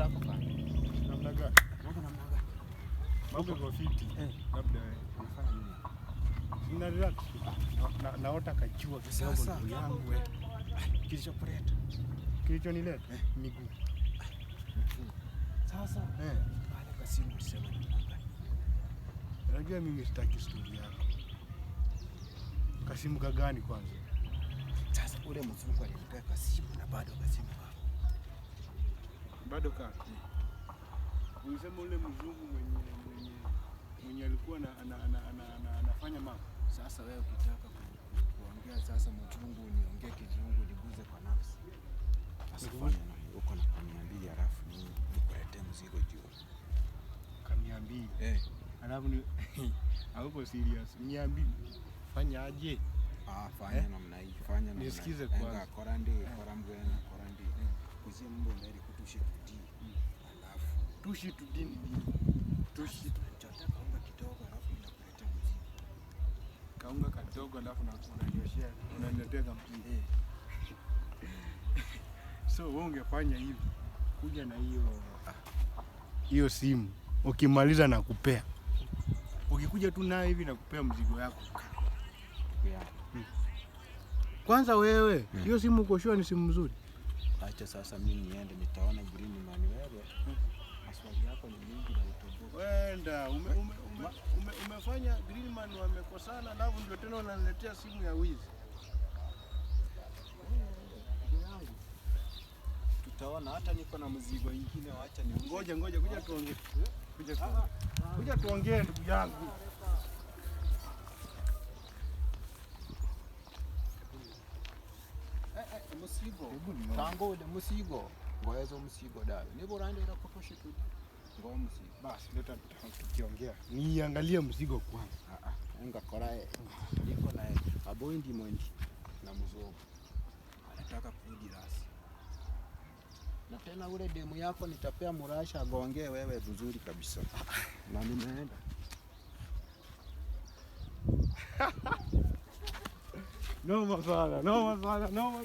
Mtako kani. Namna gani? Mambo namna gani? Mambo iko fiti. Eh. Labda wewe. Unafanya nini? Nina relax. Naota kachua kidogo Sasa. ndugu yangu wewe. Kilichokuleta. Kilichonileta miguu. Sasa Eh. pale kwa simu ulisema namna gani? Unajua mimi sitaki story yako. Kasimu kagani kwanza? Sasa ule mzungu alinipea kasimu na bado kasimu kako. Bado kaka. Ulisema ule mzungu mwenye alikuwa na anafanya mambo. Sasa wewe ukitaka kuongea sasa mzungu niongee kizungu niguze kwa nafsi. Sasa Niguze? fanya na uko na 200 halafu mimi nikuletee mzigo jioni. Kamiambili. Eh. Alafu ni hauko serious. 200. Fanya aje? Ah, fanya Eh? namna hii, fanya namna hii. Nisikize Enga, kwanza. kora ndi, kora mbwena, kora ndi. Kuzie mbo ndari kutushi tudi. Alafu Tushi tudini dini. Tushi chota kaunga kidogo alafu ninakuletea mzigo. kaunga kadogo alafu unanioshea, unaniletea kamzigo. Eh. So wewe ungefanya hivi, kuja na hiyo hiyo simu, ukimaliza nakupea. Ukikuja tu nayo hivi nakupea mzigo yako. Ndugu yangu. Kwanza wewe, hiyo simu uko sure ni simu mzuri? Acha sasa mimi niende nitaona Green Man wewe. Maswali yako ni mingi na utoboke. Wenda umefanya Greenman wamekosana, alafu ndio tena unaniletea simu ya wizi. Ndugu yangu. Tutaona hata niko na mzigo ingine, wacha ni Ngoja ngoja, kuja tuongee. Kuja tuongee. Kuja tuongee ndugu yangu. Musigo. Hebu nione. Tango ule musigo. Ngoezo musigo dawe. Nibo rande ila kutoshe tu. Ngo musigo. Basi leta tukiongea. Niangalie mzigo kwanza. Ah ah, unga korae. Niko na aboindi mwendi na mzungu. Anataka kurudi rasi. Na tena ule demu yako nitapea murasha agongee wewe vizuri kabisa. Na nimeenda. Noma sana, noma sana, noma.